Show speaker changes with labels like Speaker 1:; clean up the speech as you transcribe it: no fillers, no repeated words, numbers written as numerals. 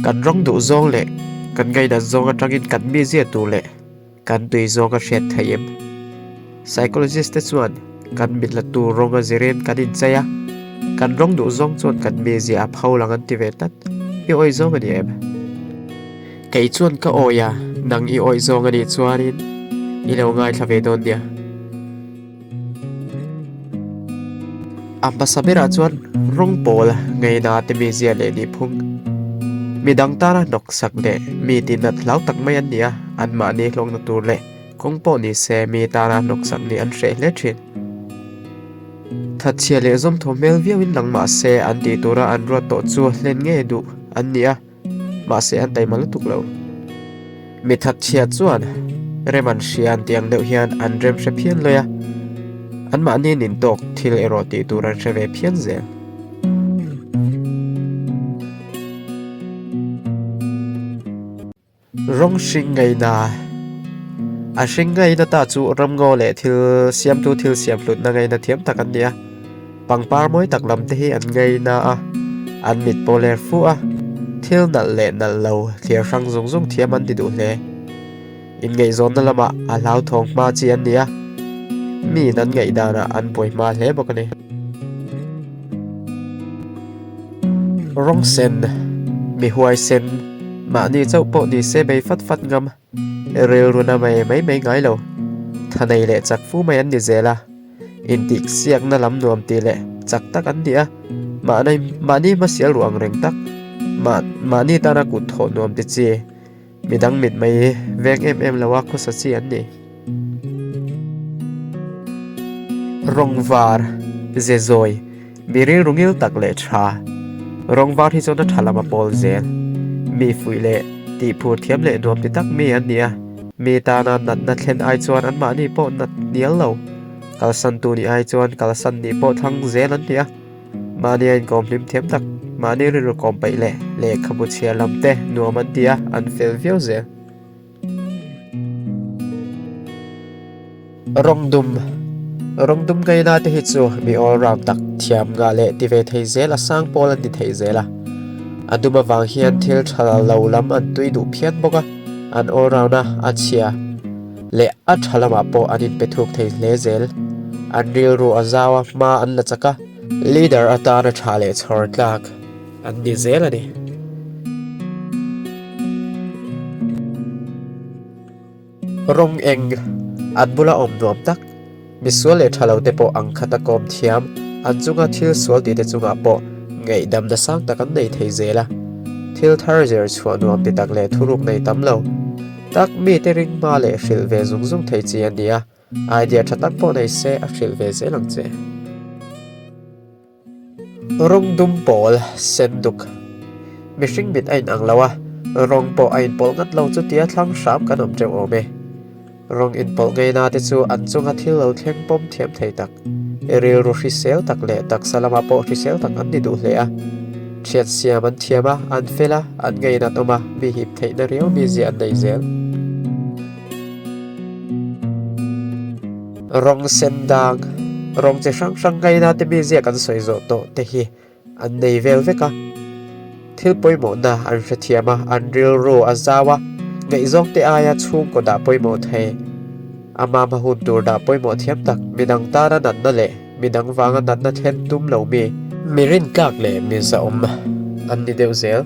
Speaker 1: Kan rawng duh zawng leh kan ngainat zawng atangin kan mizia tur leh kan tui zawng a hriat theih em? Psychologist te chuan kan mit la tur rawng a zirin kan inchei a, kan rawng duh zawng chuan kan mizia a pho lang an ti ve tlat. I awih zawng a ni em? Kei chuan ka awi a, nang i awih zawng a nih chuanin i lo ngaithla ve dawn nia. A hmasa berah chuan rawng pawl ngaina te mizia leh nihphung midang tana hnawksak leh mi tinat hlau tak mai an ni a, anmahni hlawkna tur leh kawng pawh ni se mi tana hnawksak nih an hreh hle thin. Thatchhia leh zawmthaw hmel viauin lang mah se an tih tura an ruat tawh chu hlen ngei duh an ni a. Mahse an taima lutuk lo. Mi thatchhia chuan rem an hria an tih ang deuh hian an rem hre phian lawi a, anmahni nin tawk thil erawh tih tur an hre ve phian zel. Rawng hring ngaina A hring ngaina ta chu ramngaw leh thil siamtu thil siam hlutna ngaina thiam tak an ni a. Pangpar mawi tak lam te hi an ngaina a, an mit pawh ler fu a, thil nalh leh nalh lo thliar hrang zung zung thiam an ti duh hle. Inngaihzawnna lamah a hlauthawng hma chi an ni a, miin an ngaihdanah an buai hma hle bawk a ni. Rawng sen, mi huaisen, mahni chauh pawh ni se bei fat fat ngam, rilru na mai mai mai ngai lo, tha nei leh chak fu mai an ni zel a. Intihsiakna lam nuam tih leh chak tak an ni a, mahni mahni hmasial ruh ang reng tak, mah mahni tana kut thawh nuam ti chi, midang mit mai veng em em loa khawsa chi an ni. Rawng var, ze zawi, mi rilru ngil tak leh tha. Rawng var hi chuan a tha lam a pawl zel. Mi fuih leh tihphur thiam leh nuam ti tak mi an ni a. Mi tana natna thlen ai chuan anmahni pawh nat hnial lo. Kalsan tu nih ai chuan kalsan nih pawh thlang zel an ni a. Mahni a inkawm hlim thiam tak, mahni rilru kawm paih leh lehkhabu chhiar lam te nuam an ti a, an fel viau zel. Rawng dum, Rawng dum ngaina te hi chu mi all round tak thiam ngah leh ti ve thei zel a sang pawl an ni thei zel a. A dum avang hian thil tha lo lam an tui duh phian bawk a, an all round a, a chhia leh a tha lamah pawh an inpe thuk thei hle zel. An rilru a zau a, hma an la chak a, leader atana tha leh chhawr tlak an ni zel a ni. Rawng eng, an bula awm nuam tak, misual leh tha lo te pawh ang khat a kawm thiam, an chunga thil sual tih te chungah pawh ngaihdamna sang tak an nei thei zel a. Thil thar zir chhuah nuam ti tak leh thuruk nei tam lo tak mite ring hma leh hrilh ve zung zung thei chi a ni a, idea tha tak pawh nei se a hrilh ve zel ang che. Rawng dum pawl sen duk. Mihring mit a inang lo a, rawng pawh a inpawlh ngat lo chutia thlang hram kan awm teuh awm e. Rawng inpawlh ngeina te chu an chunga thil lo thleng pawm thiam thei tak, rilru hrisel tak leh taksa lamah pawh hrisel tak an ni duh hle a. Thian siam an thiam a, an fel a, an ngeinat awm a, mi hip theihna riau mizia an nei zel. Rawng sen dang, rawng chi hrang hrang ngaina te mizia kan sawi zawh tawh te hi an nei vel vek a. Thil pawimawhna an hrethiam a, an rilru a zau a, ngaihzawng te aia chhungkaw dah pawimawh thei, a mama hun tur dah pawimawh thiam tak, midang tana natna leh midang vanga natna thlen tum lo mi, mi rintlak leh mi zahawm an ni deuh zel.